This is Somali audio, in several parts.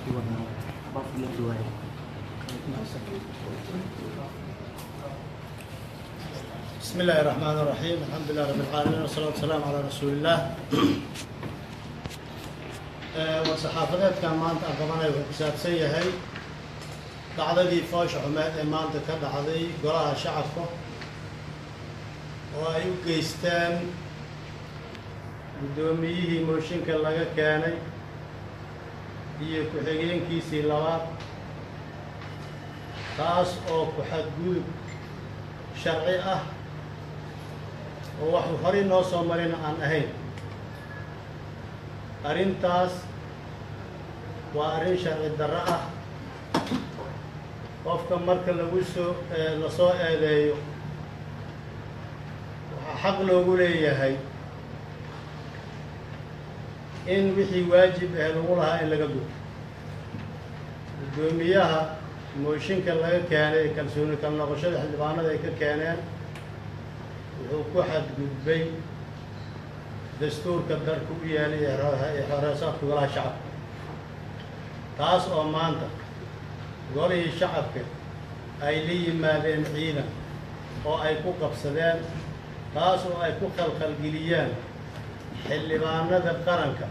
بسم الله الرحمن الرحيم، الحمد لله رب العالمين، والصلاة والسلام على رسول الله. War-saxaafadeedkan maanta aan qabanayo wuxuu ku saabsan yahay dhacdadii foosha xumeed ee maanta ka dhacday Golaha Shacabka oo ay u geysteen guddoomiyihii mooshinka laga keenay iyo ku-xigeenkiisii labaad, taas oo ku xadgudub sharci ah oo wax horey noo soo marina aan ahayn. Arrintaas waa arrin sharci darro ah. Qofka marka lagu soo lasoo eedeeyo, waxaa xaq loogu leeyahay in wixii waajib ah lagu lahaa in laga guto. Guddoomiyaha mooshinka laga keenay, kalsooni kala noqoshada xildhibaanada ay ka keeneen, wuxuu ku xadgudbay dastuurka dalka u yaalay ee xeer-hoosaadka Golaha Shacabka, taas oo maanta Golihii Shacabka ay la yimaadeen ciidan oo ay ku qabsadeen, taas oo ay ku khalkhalgeliyeen xildhibaanada qaranka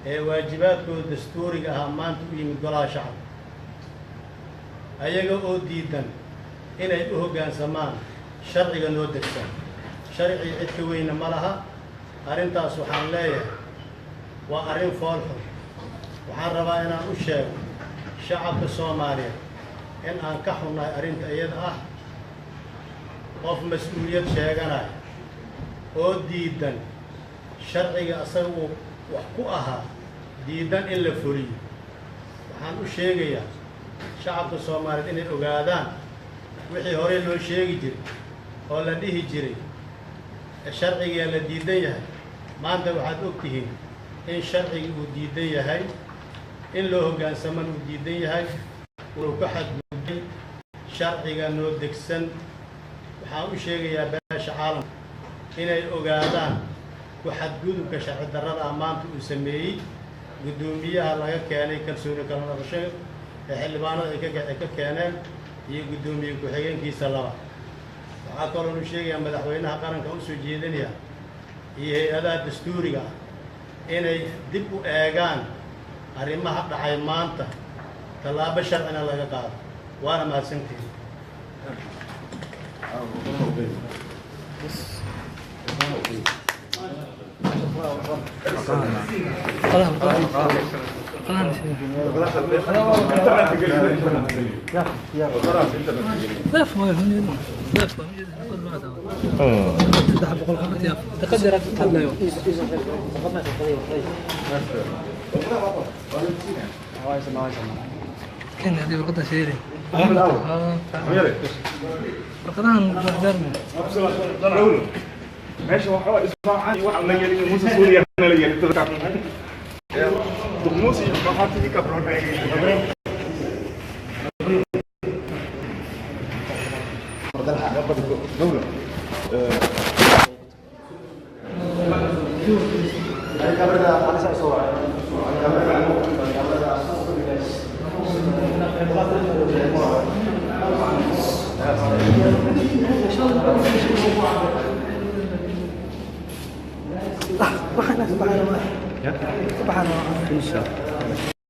ee waajibaadkooda dastuuriga ahaa maanta u yimid Golaha Shacabka, ayaga oo diidan inay u hoggaansamaan sharciga noo degsan. Sharcii cid ka weyna ma laha. Arrintaas waxaan leeyahay waa arrin foolxun. Waxaan rabaa inaan u sheego shacabka Soomaaliyeed in aan ka xunnahay arrinta iyada ah. Qof mas-uuliyad sheeganaya oo diidan sharciga asaga uu wax ku ahaa, diidan in la fuliyo, waxaan u sheegayaa shacabka Soomaaliyeed inay ogaadaan wixii horey loo sheegi jiray oo la dhihi jiray sharcigaa la diidan yahay. Maanta waxaad og tihiin in sharcigii uu diidan yahay, in loo hoggaansamana uu diidan yahay, uu ka xadgudbay sharciga noo degsan. Waxaan u sheegayaa beesha caalamka inay ogaadaan ku xadgudubka sharci darrada ah maanta uu sameeyey guddoomiyaha laga keenay kalsooni kala noqosho ee xildhibaanada ay ka keeneen iyo guddoomiye ku-xigeenkiisa laba. Waxaa kaloon u sheegayaa madaxweynaha qaranka, usoo jeedinaya, iyo hay-adaha dastuuriga ah inay dib u eegaan arrimaha dhacay maanta, tallaabo sharcina laga qaado. Waana mahadsantihin. كان هذه ورقتها شيري ورقتها ماشي. هو اسمع عني waxa la yeli Muuse Suuriya la yeli dadka Muuse waxa tii ka bro. سبحانه.